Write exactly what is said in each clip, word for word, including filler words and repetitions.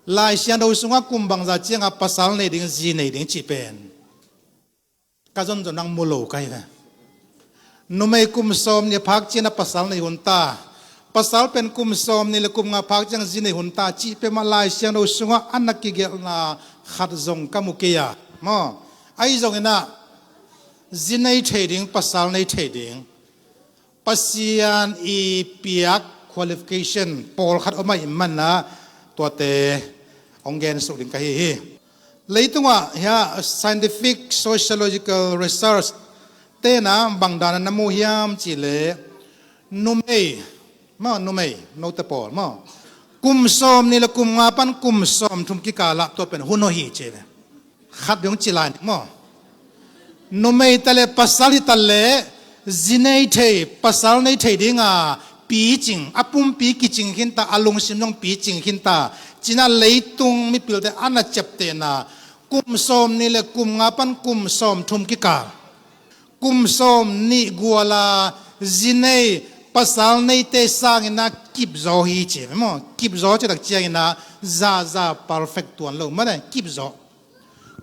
Lai Siangtho sungah kum bangzah ciangah pasal nei ding, zi nei ding cih pen ka zonzon nang mu lo ka hi ve. Numei kum sawm nih a phak ciangin ah pasal nei hun ta, pasal pen kum sawm nih le kum nga phak ciang zi nei hun ta cih pen mah Lai Siangtho sungah a na kigelhna khat zong ka mu kei a, maw? Ahi zongin ah zi nei thei ding, pasal nei thei ding Pasian i piak qualification pawlkhat om ahih manin ah tuate hong gensuk ding ka hi hi. Leitungah hiah scientific sociological research te'n ah bang danin na mu hiam cih leh, numei, maw, numei, note pawl, maw, kum sawm nih le kum nga pan kum sawm thum kikal ah tua pen hun aw hi ci hi ve. Khat dong ci lai ning maw? Numei ta le pasal hi ta le zi nei thei, pasal nei thei ding a picing, a pumpi kicing khin ta, a lungsim zong picing khin ta. Ci-in ah leitung mipilte a na ciaptehna kum sawm nih le kum nga pan kum sawm thum kikal, kum sawm nih gual a zi nei pasal neite sangin ah kipzaw hi ci hi ve maw? Kipzaw cih tak ciangin ah zaza perfect tuan lo, mate, kipzaw.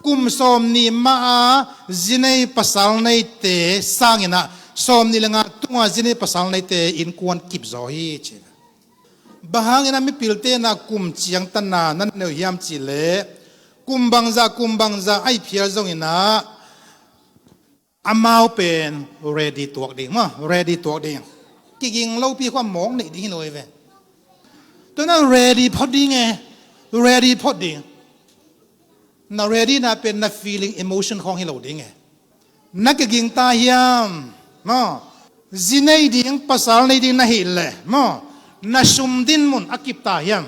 Kum sawm nih mah a zi nei pasal neite sangin ah sawm nih le nga tung a zi nei pasal neite innkuan kipzaw hi ci hi. Bang hangin ah mipilte in ah kum ciangtan a na neu hiam cih leh, kum bangzah kum bangzah a hi phial zongin ah amau pen ready tuak ding, maw, ready tuak ding. Kiging lopi khawng mawk neih ding hi lo hi ve. Tua na ready phot ding e, ready phot ding. Na ready na pen na feeling, emotion khawng hi lo ding e. Na kiging ta hiam, maw? Zi nei ding, pasal nei ding na hih leh, maw, na sum din mun a kip ta hiam?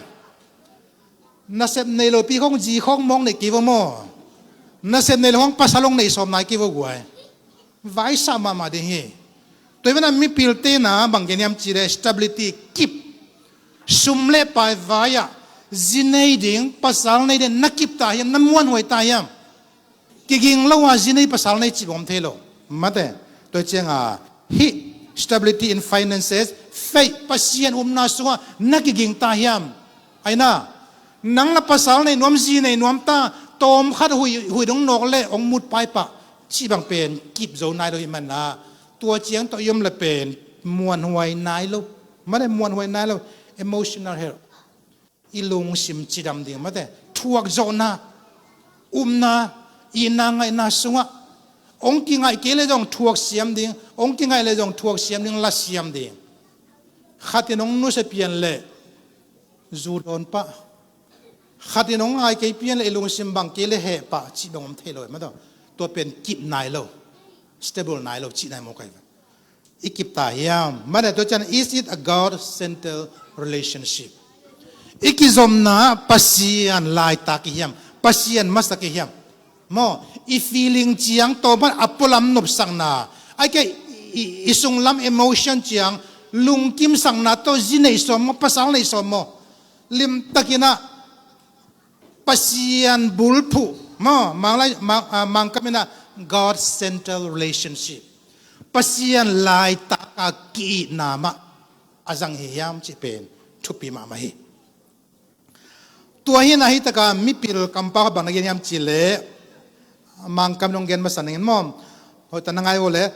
Nasep nei lopi khawng zi khawng mawk neih kei vo maw? Nasep nei lo khawng pasal hong neih sawm nai kei vo guai. Vaisa mahmah ding hi. Tua hi ve na mipilte in ah bang gen hiam cih leh stability, kip. Sum le pai vai-ah zi nei ding, pasal nei ding na kip ta hiam, na muanhuai ta hiam? Kiging lo a zi nei pasal nei cih bang om thei lo, mate. Tua ciangah hih stability in finances, faith, Pasian upna sungah na kiging ta hiam? Ahi na, nang la pasal nei nuam, zi nei nuam ta, tawmkhat huih, huih dong nawk leh hong mut paipah cih bang pen kipzo nai lo hi manin ah, tua ciang tawh i om leh pen muanhuai nai lo, mate, muanhuai nai lo, emotional health. I lungsim cidam ding, mate, thuakzawhna, upna, itna, ngaihna sungah hong kingaih kei leh zong thuak siam ding, hong kingaih leh zong thuak siam ding, la siam ding. Khat in hong nusia pian leh zu dawn pah, khat in hong ngai kei pian leh i lungsim bang kei leh heh pah cih bang om thei lo, mate. Tua pen kip nai lo, stable nai lo cih nai maw, ka hi ve. I kip ta hiam? Mate, tua ciang, is it a God-centered relationship? I kizomna Pasian laitak i hiam? Pasian masa i hiam? Maw, i feeling ciang tawh pan a pualam nopsakna, ahih kei leh i, i sunglam emotion ciang lungkimsakna tawh zi nei sawm maw, pasal nei sawm maw? Limtakin ah Pasian bulphuh, maw, Manglai, Mang, ah, Mangkam in ah God-centered relationship. Pasian laitak a ki-itna mah a zang hi hiam cih pen thupi mahmah hi. Tua hi-in ah hi takah mipil kampau khat bang na gen hiam cih leh, Mangkam in hong gen masa ning in maw. Hoih tak na ngai uh leh,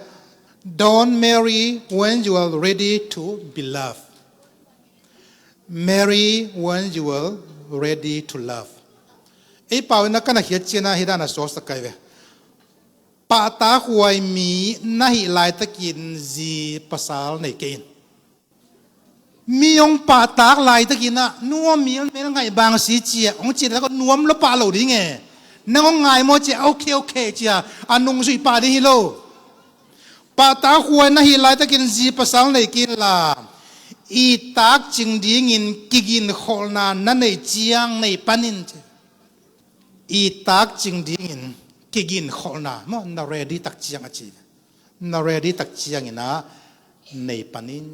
"Don't marry when you are ready to be loved. Marry when you are ready to love." Ei pau in ah ka na khiat ciangin ah hih dan a suaksak ka hi ve. Pahtakhuai mi na hih laitakin zi pasal nei kei in. Mi hong pahtak laitakin ah, "Nuam milmel, ngaih bang si," ci-a hong cih leh, "Nuam lo, pah lo ding e. Nang hong ngai maw?" ci-a, "Okay, okay," ci-a a nungzui pah ding hi lo. Pahtakhuai na hih laitakin zi pasal nei kei inla, ittak cing dingin kiginkholhna na neih ciang nei pan in, ci. Ittak cing dingin kiginkholhna, maw, na ready tak ciang, a ci. Na ready tak ciangin ah nei pan in.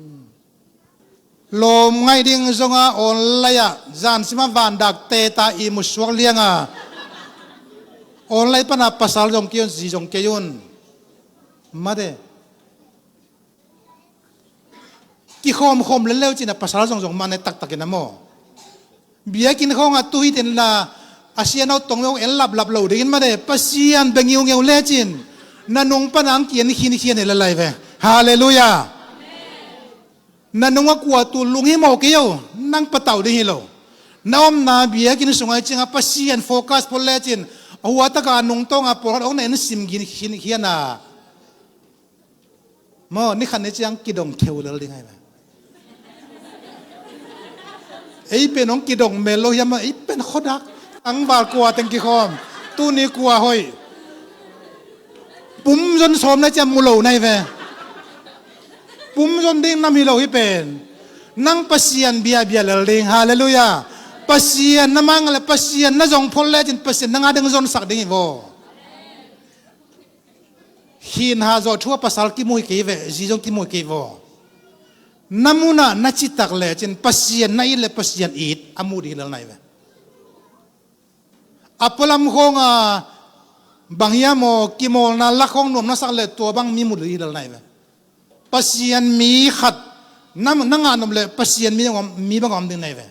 Lawm ngaih ding zong a online ah, zan sim a vandak teta ihmu suak liang a, online pan a pasal zong kei un, zi zong kei un. Mate. Kikhawmkhawm leuleu ci-in ah pasal zong zong mah ne taktak in ah maw. Biakinn khawngah tu hitin la, a sianau tong meuh en laplap lo dingin mate, Pasian bia ngiungeu lecin na nung pana ang ki-en khinkhian hi lel lai ve. Halleluiah. Na nungah kua tu lunghimawh kei o, nang patauh ding hi lo. Na omna biakinn sungah hi ciangah Pasian focus phot lecin, a huataka a nungtawnga pawlkhat ong na en simgin khinkhian a, maw, ni khat ni ciang kidong kheu lel ding ahi ve. Ei pen ong kidong mel lo hiam maw, ei pen khuadak tangval kua teng kikhawm, tuni kua hoih. Pumzon sawm na ciang mu lo na hi ve. Pumzon ding nam hi lo hi pen. Nang Pasian biabia lel ding. Halleluiah. Pasian na mangah le Pasian na zong phot lecin Pasian nang a ding zonsak ding hi vaw. Khin hah zawh thu a pasal kimu hi kei ve, zi zong kimu hi kei vaw. Na munah na citak lecin Pasian na it le Pasian it a mu ding hi lel na hi ve. A pualam khawngah bang hiam aw, kimawlna lak khawng nuam na sak le tua bang mi mu ding hi lel na hi ve. Pasian mi khat na, na ngah nop le Pasian mi bang om, mi bang om ding na hi ve.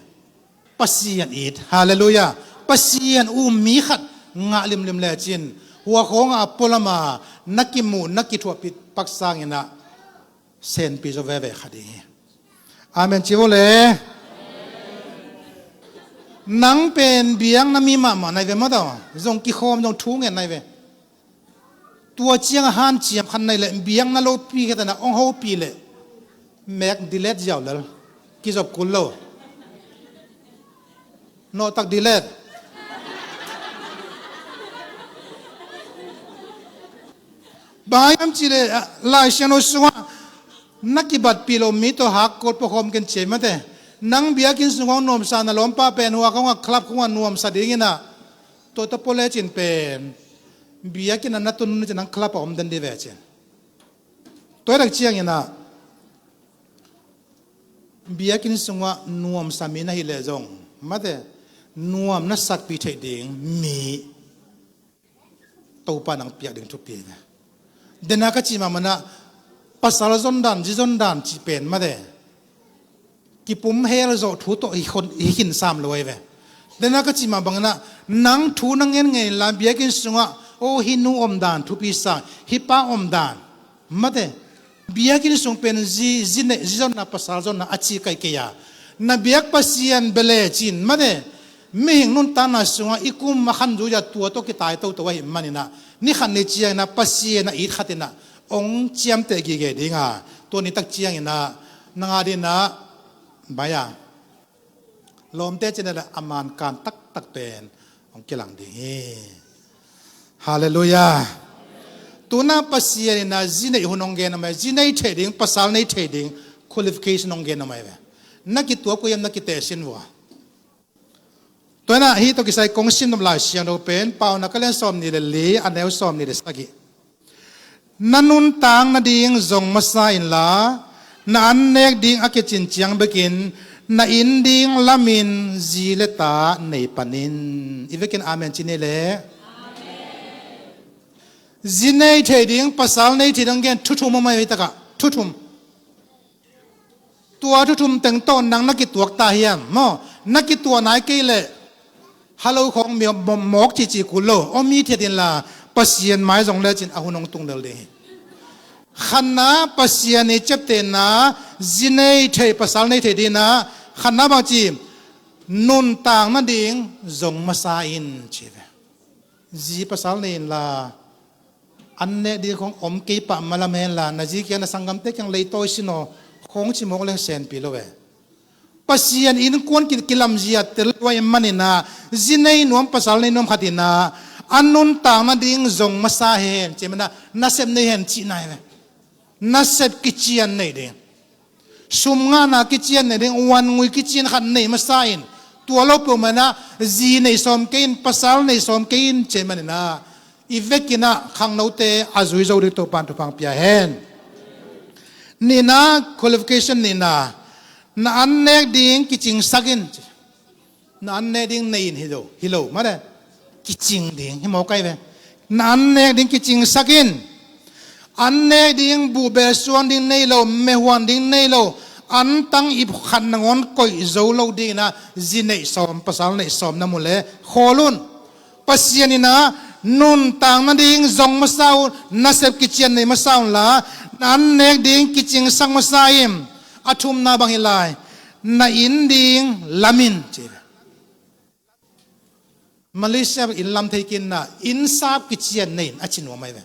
Pasian it. Halleluiah. Pasian um mi khat ngah limlim lecin hua khawngah a pualama na kimuh na kithuahpih pak sanginah senpi zaw veve kha ding hi. Amen ci vo le. Nang pen biakna mi mahmah na hi ve maw, zong kikhawm zong thu ngen na hi ve. Tua ciangah hanciam khat na hi leh biakna lopi khat na ong hopih leh mek delete ziau lel, kizop kul lo. Nawhtak delete. Bang hiam cih leh, ah, Lai Siangtho sungah na kibatpih lo mi tawh hakkol pawkhawm ken ci hi mate. Nang biakinn sungah nuamsa na lawmpa pen hua khawngah club khawngah nuamsa dinginah tua tawh pua lecin pen biakinn ah na tun lecin nang club ah om den dih ve cin. Tua hi tak cianginah biakinn sungah nuamsa mi na hi leh zong mate, nuam na sakpih theih ding mi Topa nang piak ding thupi hi ve. Dena ka cih mahmah inah pasal zondan zi zondan cih pen mate, kipum hel zawh thu tawh hi khon, hi khin sam lo ahi ve. Dena ka cih mah bangin ah nang thu na ngen ngei inla biakinn sungah, aw, hih nu omdan thupi sa, hih pa omdan mate, biakinn sung pen zi, zi neih, zi zonna, pasal zonna a ci kaikei a, na biak Pasian bia lecin mate, mihing nuntakna sungah i kum a khanzui a tua tawh kitai toto ahih maninah ni khat ni cianginah Pasian a it khatinah ong ciamteh gige dinga, tua ni tak cianginah nang a dinah bai a lawmte cin a man kan taktak pen hong kilang ding hi. Halleluiah. Tuna Pasian inah zi neih hun hong gen om e, zi nei thei ding, pasal nei thei ding qualification hong gen om e ve. Na kituak uh hiam, na kitehsin vua. Tua inah hih tawh kisai kong sim nop Lai Siangtho pen Paunak a lian sawmnih le li, a neu sawmnih le sagih. Na nuntak nading zong masa inla, na an nek ding a kicin ciang bekin na inn ding lamin zi le ta nei panin. I vekin amen ci ni le. Zi nei thei ding, pasal nei thei ding gen thu thum a mai takah, thu thum. Tua thu thum teng tawh nang na kituak ta hiam maw? Na kituak nai kei leh halo khawng mi mawk cici kul lo, om hithiat inla Pasian mai zong lecin a hun hong tung lel ding hi. Khatna, Pasian i ciaptehna, zi nei thei, pasal nei thei dinah, khatna bang ci, nuntak nading zong masa in ci ve. Zi pasal nei inla, an nek ding khong om kei pah malam henla, na zi kiang na sanggamte kiang leitawi sin aw khong ci mawk leng senpi lo e. Pasian innkuan ki, kilamzia tel luai maninah, zi nei nuam, pasal nei nuam khatinah, a nuntak nading zong masa hen ci manah, nasep nei hen cihna hi ve. Nasep kician nei ding. Sum ngahna kician nei ding, uan ngui kician khat nei masa in, tua lo peuhmah inah zi nei sawm kei in, pasal nei sawm kei in ci maninah, i vekinah khangnote a zui zo ding Topan thupha pia hen. Nihna, qualification nihna, na an nek ding kicingsak in. Na an nek ding nei in hi lo, hi lo mate. Kicing ding hi mawk ahi ve. Na an nek ding kicingsak in. An nek ding buhbel suan ding nei lo, mehuan ding nei lo, Antang ip khat nangawn koih zo lo dingin ah zi neih sawm, pasal neih sawm na mu le khawl un. Pasian in ah nuntak nading zong masa un, nasep kician nei masa unla, na an nek ding kicingsak masa in. A thumna bang hi lai, na inn ding lamin ci. Malaysia inn lam thei kei in ah, inn sap kician nei in a ci nuam ahi ve.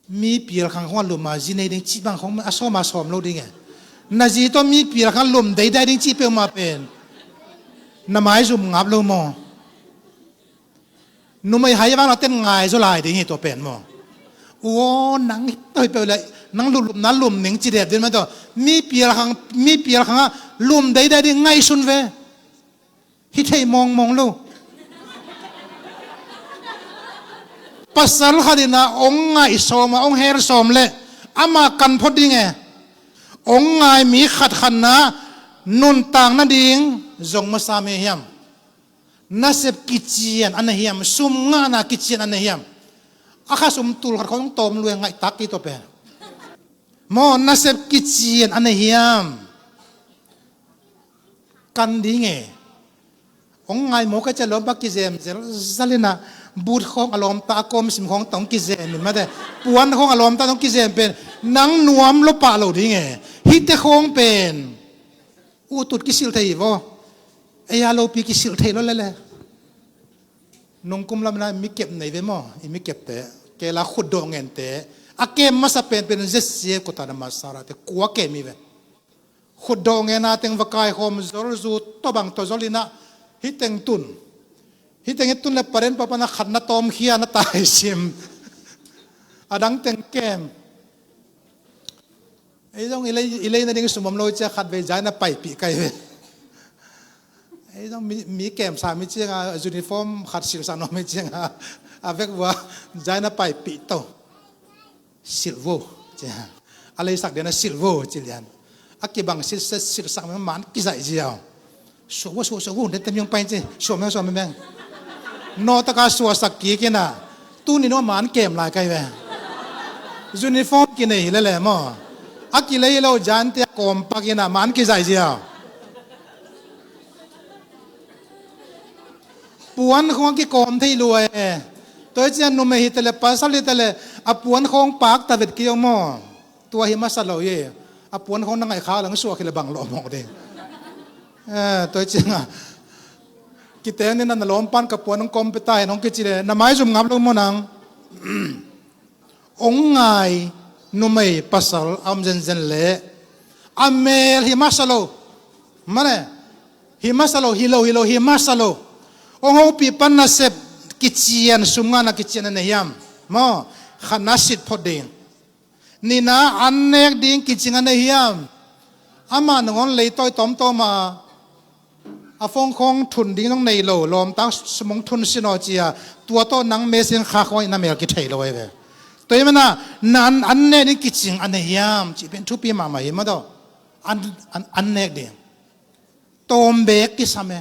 Mi pial khang khong a lum a zi nei ding cih bang khong a sawm a sawm lo ding e. Na zi tawh mi pial khang lum deidai ding cih peuhmah pen na maizum ngap lo maw? Numei hai vang la ten ngai zaw lai ding hi tua pen maw? Uaw, nang hi toi peuh le, nang lum lum na lum ning ci dep ding mah tawh. Mi pial khang, mi pial khang a lum deidai ding ngaihsun ve. Hi thei mawngmawng lo. Pasal khat in ah hong ngaih sawm a, hong hel sawm leh amah kan phot ding e. Hong ngai mi khat khat in ah nuntak nading zong masa mi hiam? Nasep kician a nei hiam? Sum ngahna kician a nei hiam? A kha sum tul khat khong tawm lua ngaihtak kei tua pen. Maw, nasep kician a nei hiam? Kan ding e. Hong ngai mawk a cia lawmpa kizem zelzal in ah, but khawng a lawmta a kawm sim khawng tawh hong kizem in mate, puan khawng a lawmta tawh hong kizem pen nang nuam lo pah lo ding e. Hihte khawng pen utut kisilh thei hi vaw. Ei a lopi kisilh thei lo lele. Nungkum lam in ah mi kep nei ve maw? I mi kepte, kei la khutdawh ngente a kem masa penpen zia sia kutana masarate kua kem hi ve. Khutdawh ngen a teng va kaikhawm zol, zu tawh bang tawh zol in ah, hih teng tun. Hih teng i tun le paren papa na khat na tawmkhia na taisim. A dang teng kem. Ei zong i lei, i lei nading sum om lo cia khat vei zai na paipih kai ve. Ei zong mi, mi kemsa mi cianga uniform khat silhsak nuam mi cianga a vek vua zai na paipih to. Silh vo, ci a. A leisak dian a silh vo, ci lian. A kibang silh, silhsak meng man kizaih ziau. Suah vo, suah, suah vo, den tem yung pain ci. Suah meng, suah meng. Nawtaka suahsak kik in ah. Tuni nua man kem lai kai ve. Uniform kinei hi lele maw. A kilei hi lo jan tia kawmpak in ah man kizaih ziau. Puan khong a kikawm thei lua e. Tua hi cian numei hi tele, pasal hi tele, a puan khong pak ta vet kei maw. Tua hi masa lo hi. A puan khong na ngaih khak lang suah khile bang lawh mawk ding. Eh, tua hi cianga kiteng ni na na lawmpan ka puan hong kawm pia ta hen hong kici le na maizum ngap lo maw nang. Hong ngai numei pasal a om zenzen leh a mel hi masa lo. Mane, hi masa lo, hi lo, hi lo, hi masa lo. Hong hopih pan nasep kician, sum ngahna kician a nei hiam? Maw, khatna sit phot ding. Nihna an nek ding kicing a nei hiam? Amah nangawn leitawi tawmtawm a a phone khawng thun ding zong nei lo, lawmtak sum hong thun sin aw ci a, tua tawh nang mesin kha khawng in a mel kithei lo ahi ve. Tua hi mana, na an, an nek ding kicing a nei hiam cih pen thupi mahmah hi mah daw. An, an, an nek ding. Tawm beek kisam e.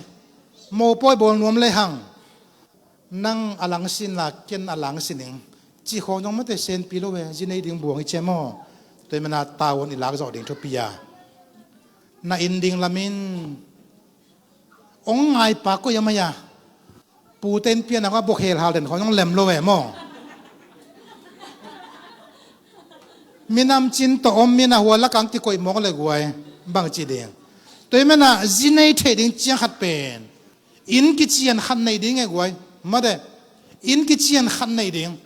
Mopawi bawl nuam le hang. Nang a langsin la, ken a langsin ing. Cih khawng zong mate senpi lo e, zi nei ding buang i ciam aw. Tua hi mana tavuan i lak zawh ding thupi a. Na inn ding lamin hong ngai pa koi a mai a. Pute in pian a kong a bok hel hal den khawng zong lem lo e maw. Minam cin tawh om min a hua lakang kikoih mawk le guai. Bang ci ding. Tua hi mana zi nei theih ding ciang khat pen. Inn kician khat nei ding e guai. Mate. Inn kician khat nei ding.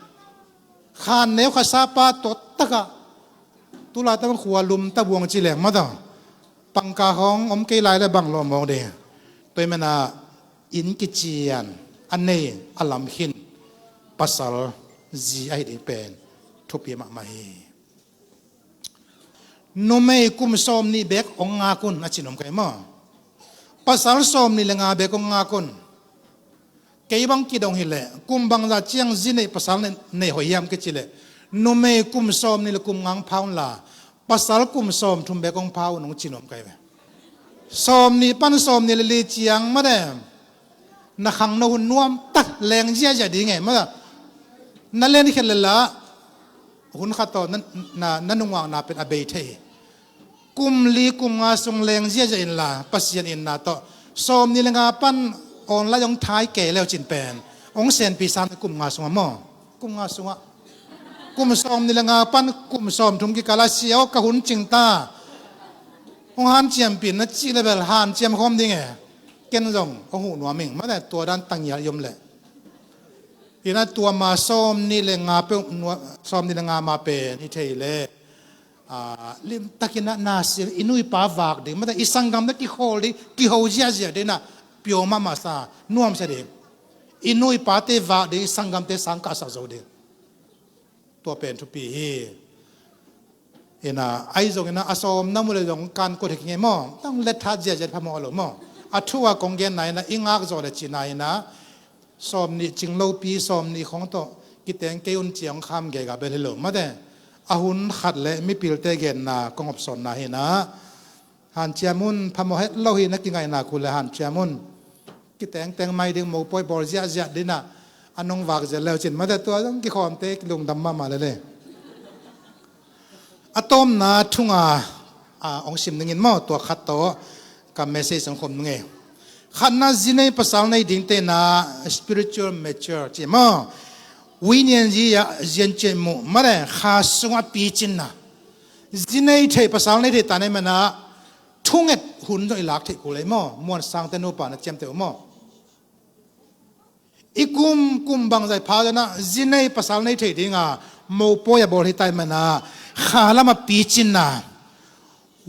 Khan neu kha sapa tawh takah. Tulai tabang khua lum tabuang ci leng mate. Pangka hong om kei lai le bang lawh mawk ding. Tua hi mana inn kician a nei a lam khin pasal zi ahi ding pen thupi mahmah hi. Numei kum sawm nih bek hong ngak un a ci nuam kai maw? Pasal sawm nih le nga bek hong ngak un. Kei bang kidong hileh kum bangzah ciang zi neih pasal neih, neih hoih hiam kici leh numei kum sawm nih le kum nga hong pha un la pasal kum sawm thum bek hong pha un hong ci nuam kai ve. Sawm nih pan sawm nih le li ciang mate na khangno hun nuam tak leng ziazia ding e mate. Na len khet le la hun khat tawh na, na, na nungakna pen a bei thei hi. Kum li kum nga sung leng ziahziah inla Pasian itna tawh sawmnih le nga pan online hong thai kei leu cin pen hong senpi sam kum nga sungah maw? Kum nga sungah. Kum sawmnih le nga pan kum sawmthum kikal a sia aw ka hun cing ta. Hong hanciampih na cih le bel hanciam khawm ding e. Ken zong hong huh nuam ing. Mate tua dan tangial i om leh. Hi na tua ma sawmnih le nga peuh nua, sawmnih le nga ma pen hi thei le. Ah, limtakin ah nasia i nu i pa vak ding. Mate i sanggamte kikhawl ding, kiho ziahziah ding na pio mahmah sa nuamsia ding. I nu i pate vak ding, i sanggamte sang kahsak zo ding. Tua pen thupi hi. Ina, ahi zongin ah, a sawm na mu le zong kan kua thei kingei maw? Tang let that ziahziah phamawh a lo maw? A thu a kong genna ina, i ngak zawh le cina ina, sawmnih cing lopi, sawmnih khong tawh kiteng kei un ciang kham gega bel hi lo. Mate, a hun khat le mipilte genna kong opsawnna hi na. Hanciam un, phamawh het lo hi na kingaihna khu le hanciam un. Kitengteng mai ding, mopawi bawl ziahziah ding ah a nong vak zel leu cin. Mate tua zong kikhawmte kilungdam mahmah lele. A tawmna thunga, a, hong sim dingin maw, tua khat tawh ka message hong khom ding e. Khatna, zi nei pasal nei dingte na spiritual mature ci maw. Winian zi a ziancin muh, mate kha sungah picinna. Zi nei thei pasal nei thei ta nei mana thunget hun zong i lak theih kul ei maw? Muan sangte nupa na ciamteh uh maw? I kum, kum bangzah i pha zong ah zi nei pasal nei thei dinga mopawi a bawl hi tai mana kha lama picinna.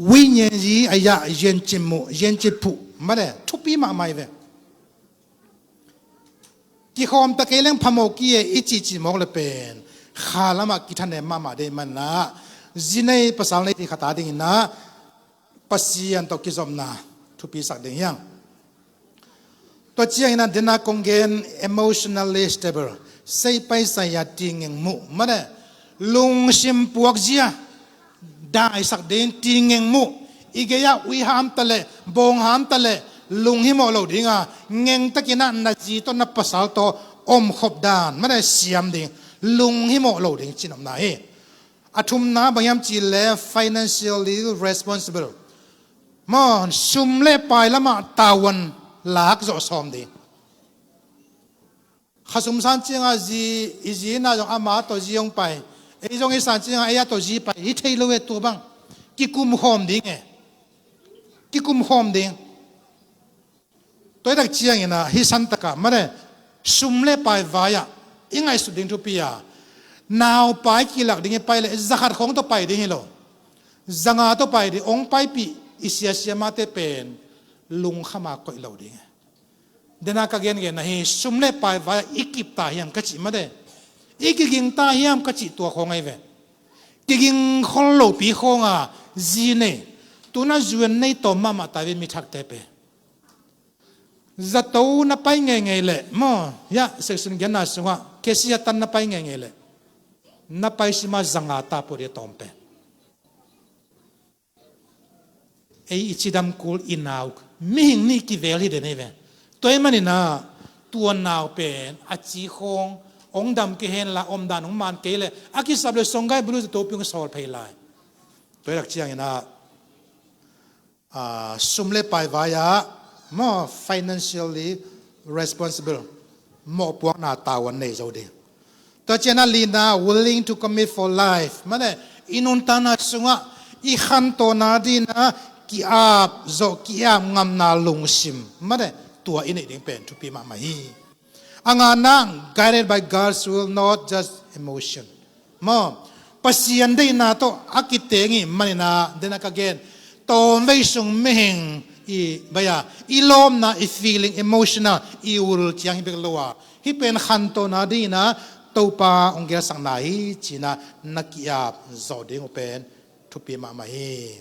Winian zi a yah ziancin muh, ziancin phuh, mate thupi mahmah hi ve. Kikhawm ta kei leng phamawh ki e i cihcih mawk le pen kha lamah kithanem mahmah dei manah zi nei pasal nei thei khat a dingin ah Pasian tawh kizopna thupi sak ding hiang. Tua ciangin ah dena kong gen emotionally stable, sei paisai a tingeng muh mate lungsim puakzia daisak ding tingeng muh, i gei-ah ui hamta le bawng hamta le lunghimawh lo dinga ngengtakinah na zi tawh na pasal tawh omkhop dan mate siam ding, lunghimawh lo ding cinopna hi. A thumna bang hiam cih le financially responsible. Maw, sum le pai lamah tavuan lak zawh sawm ding. Khasum san cianga zi, i zi na zong ama tawh zi hong pai, ei zong i san cianga ei a tawh zi pai hi thei lo e tua bang. Kikum khawm ding e. Kikum khawm ding. Tuaitak ciangin ah hi santakah mate sum le pai vai-ah i ngaihsut ding thupi a, naupai kilak ding i pai le zakhat khawng tawh pai ding hi lo. Zanga tawh pai ding, hong paipih i siasia mate pen lungkhama koih lo ding e. Dena ka gengen ahi sum le pai vai i kip ta hiam ka cih mate i kiging ta hiam ka cih tua khawng ahi ve. Kiging khol lopi khawnga zi nei, tuna zuan nei tawm mahmah ta ve mi thakte pe. Zato na pai ngeingei leh maw, hiah section genna sungah kesia tan na pai ngeingei leh na pai sima zanga ta pawh dia tawm pe. Ei i cidam kul i nau mihing nih kivel hi den ei ve. Tua ahih maninah tua nau pen a ci khawng hong dam kei henla omdan hong man kei leh a kisap le songgai bulu zato pi hong sawl phei lai. Tua hilak cianginah ah, sum le pai vai-ah maw financially responsible, mawhpuakna tavuan nei zo ding. Tua cianah lina willing to commit for life mate i nuntakna sungah i khantawna dinah ki-ap zawh ki-ap ngamna lungsim mate tua i neih ding pen thupi mahmah hi. A ngana guided by God's will, not just emotion. Maw, Pasian deihna tawh a kiteng i maninah dena ka gen tawmvei sung mihing i baia i lawmna i feeling emotional i ul ciang hi bek lo a hih pen khantawna dinginah Topa hong gelsakna hi cinah na ki-ap zawh ding uh pen thupi mahmah hi.